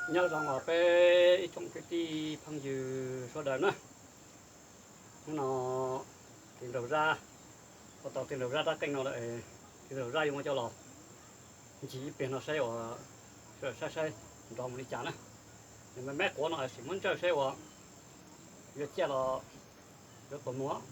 Nyob zoo os peb ib tsoom kwv tij phooj ywg sawv daws na. Hnub no tis nraum zaj, ua tau tis nraum zaj rab qeej no lawm, tis nraum zaj yuav muab coj los ncig ib pliag no saib uas sawv daws saib saib nrov mus li cas na. Nws me me quav no sim muab ntsawj saib uas yuav ciaj los yuav puas muaj.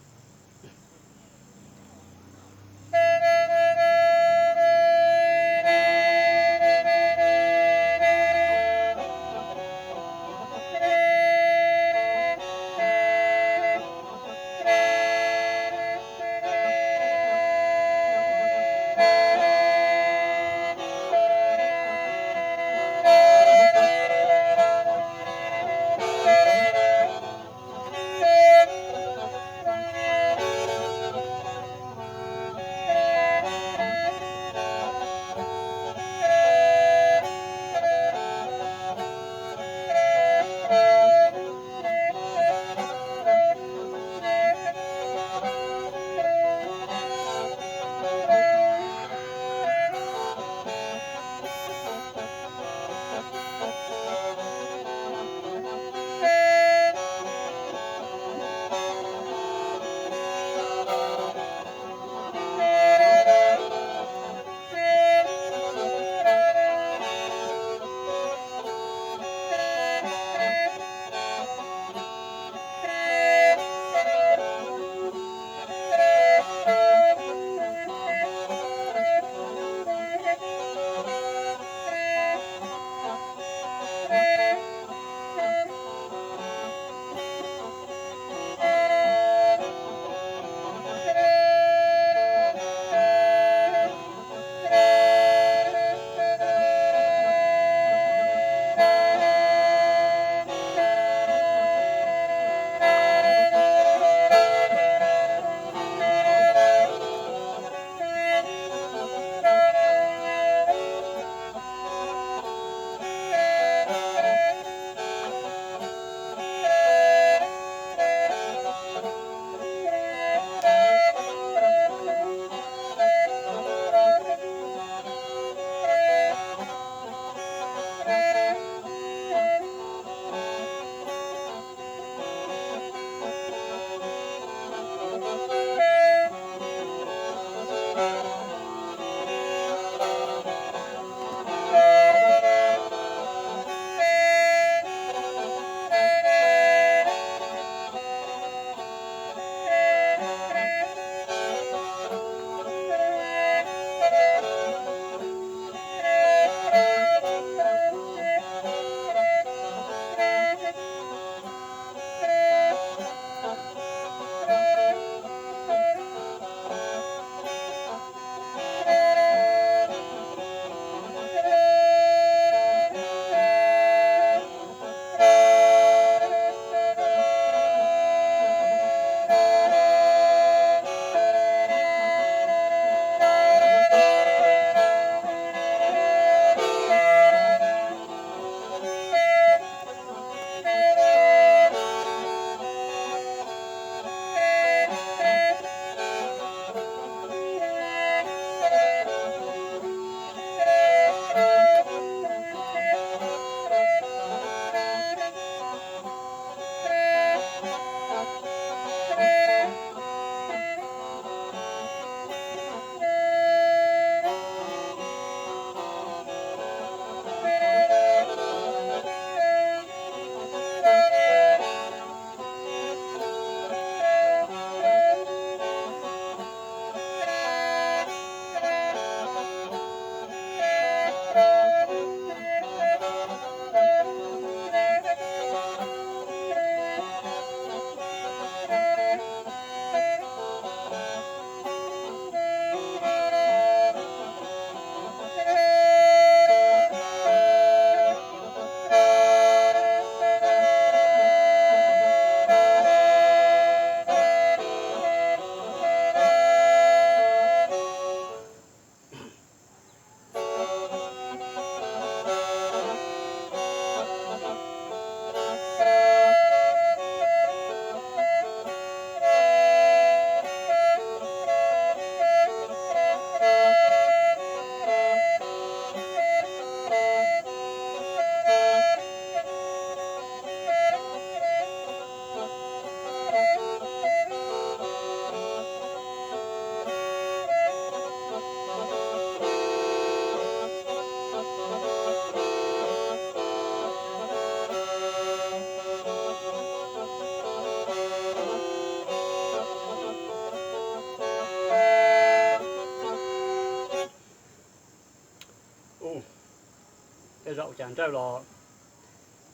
Zaum cas nrawj los,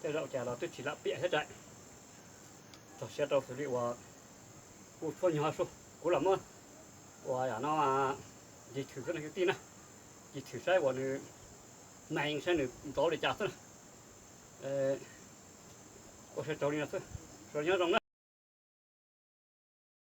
tej zaum cas los twb tsis lam piam thiab tsaim. Txog siab rau xws li uas kuv tshuaj nyog su, kuv los muab uas yam no ncig thwm xwb no kwv tij na, ncig thwm saib uas nws nees saib nws nplov li cas xwb na. Ua saib raug li no xwb, sawv daws nyob zoo na.